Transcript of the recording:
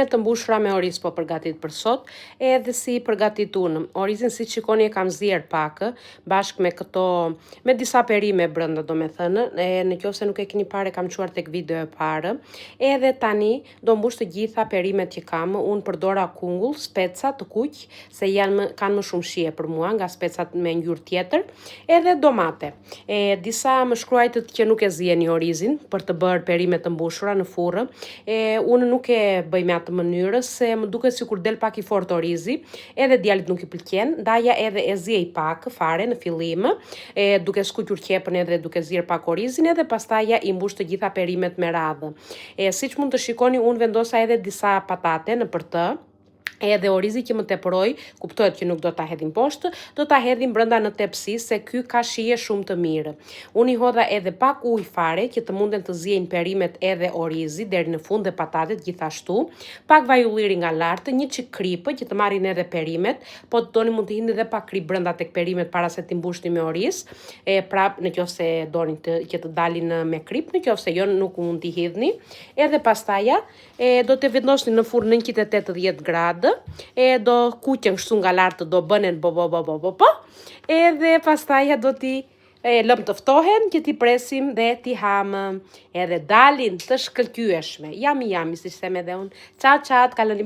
Të mbushura me oriz po përgatit për sot, edhe si përgatit unë. Orizin si shikoni e kam zier pak, bashkë me këto, me disa perime brenda, do me thënë, e në qoftë se nuk e keni parë, e kam çuar tek video e parë. Edhe tani do mbush të gjitha perimet që kam. Unë përdora kungull, speca të kuq, se janë më, kanë më shumë shije për mua nga specat me ngjyrë tjetër, edhe domate. E disa më shkruajtët që nuk e zieni orizin për të bërë perime të mbushura në furrë. E unë nuk e bëj me atë mënyrë se më duket sikur del pak i fortë orizi, edhe djalit nuk i pëlqen, ndaja edhe e ziej pak fare në fillim, e duke skuqur qepën edhe duke zier pak orizin, edhe pastaj i mbush të gjitha perimet me radhë. E siç mund të shikoni, unë vendosa edhe disa patate në për të, edhe orizi që më teproi, kuptohet që nuk do ta hedhim poshtë, do ta hedhim brenda në tepsi se ky ka shije shumë të mirë. Unë i hodha edhe pak ujë fare që të munden të ziejnë perimet edhe orizi deri në fund dhe patatet gjithashtu, pak vaj ulliri nga lart, një çik kripë që të marrin edhe perimet, po të doni mund të hidhni edhe pak kripë brenda tek perimet para se t'i mbushni me oriz. E prap në qoftë se doni të, që të dalin me kripë, në qoftë se jo nuk mund t'i hidhni. Edhe pastaja e do të vendosni në furrë 180 gradë, e do kuqen kështu nga lart, do bënen bo bo bo bo bo bo, edhe pastaja do t'i e lëm të ftohen që t'i presim dhe t'i hamë, edhe dalin të shkëlqyeshme. Yummy yummy, siç them edhe unë. Ciao ciao, të kaloni.